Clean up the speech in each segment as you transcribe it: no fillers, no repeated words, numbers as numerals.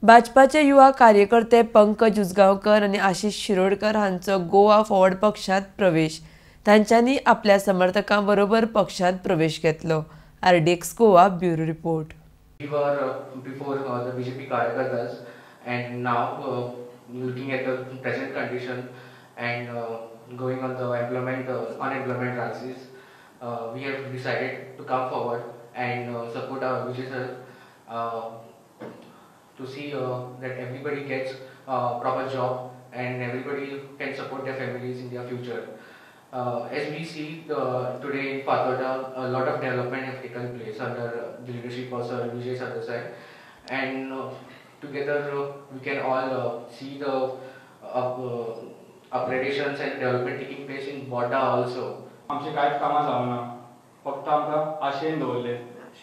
भाजपाचे युवा कार्यकर्ते पंकज उजगांवकर आनी आशिष शिरोडकर हांचो गोवा फॉरवर्ड पक्षांत प्रवेश. तांच्यांनी आपल्या समर्थकां बरोबर पक्षांत प्रवेश घेतलो. RDX Goa bureau report. We were before the BJP karyakartas, and now looking at the present condition and going on the employment unemployment crisis, we have decided to come forward and support our Vijay sir to see that everybody gets a proper job and everybody can support their families in their future. As we see today in Fatorda, a lot of development has taken place under the leadership of Sir Vijay Sardesai, and together we can all see the upgradations and development taking place in Borda also. आमचे कांयच कामां जावना, फक्त आमकां आशेन दवरले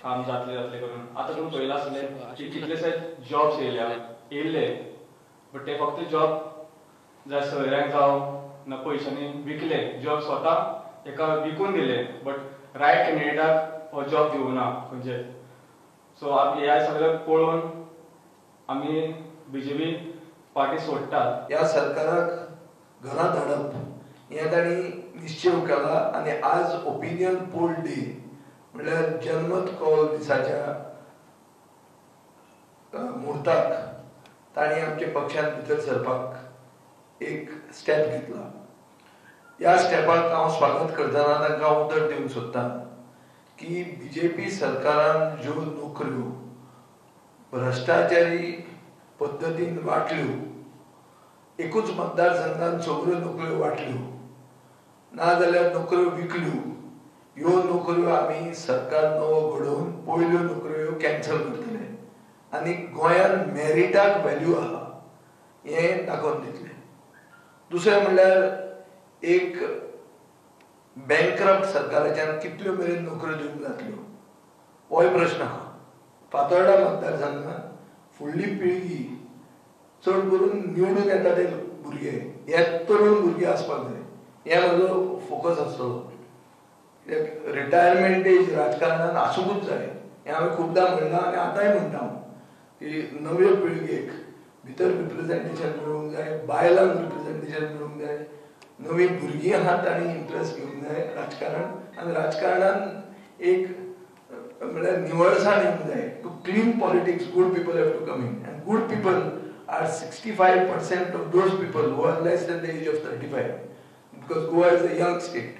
काम जातले जातले करून. आतां तुमी पळयलां आसतलें की कितलेशे जॉब्स येयल्ले, बट ते फक्त जॉब जाय सोयऱ्यांक जावं ना पयशांनी विकले, जॉब स्वता एका विकून दिले, बट रायट कॅन्डिडेटाक हो जॉब दिवना खंयचेच. सो आमी ह्या सगळें पळोवन आमी बीजेपी पार्टी सोडटात. ह्या सरकाराक घरा धाडप हें तांणी निश्चय केला आनी आज ओपिनियन पोल डे म्हणल्यार जनमत कौल दिसाच्या मुहूर्ताक तांणी आमच्या पक्षांत भितर सरपाक एक स्टेप घेतला. ह्या स्टेपाक हांव स्वागत करतना तांकां उतर दिवंक सोदतां की बीजेपी सरकारान ज्यो नोकऱ्यो भ्रश्टाचारी पद्दतीन वांटल्यो, एकूच मतदारसंघान सगळ्यो नोकऱ्यो वांटल्यो, नाजाल्यार नोकऱ्यो विकल्यो, ह्यो नोकऱ्यो आमी सरकार नवो घडोवन पयल्यो नोकऱ्यो ह्यो कॅन्सल करतले आनी गोंयांत मेरिटाक व्हॅल्यू आहा हें दाखोवन दितले. दुसरें म्हणल्यार एक बँकरप्ट सरकाराच्यान कितल्यो मेरेन नोकऱ्यो दिवंक जातल्यो होय प्रश्न आहा. फातोर्डा मतदारसंघात फुडली पिळगी चड करून निवडून येता ते भुरगे हे तरुण भुरगे आसपाक जाय, हे म्हजो फोकस आसतलो. कित्याक रिटायरमेंट एज राजकारणान आसूंकूच जाय हें हांवें खुबदां म्हणलां आनी आतांय म्हणटा हांव की नवे पिळगेक भितर रिप्रेझेंटेशन मेळूंक जाय, बायलांक रिप्रेझेंटेशन मेळूंक जाय, नवी भुरगीं आहात तांणी इंट्रस्ट घेवंक जाय राजकारण, आनी राजकारणान एक म्हणल्यार निवळसाण येवंक जाय. To clean politics good people have to come in, and good people are 65% of those people who are less than the age of 35, because Goa is a young state.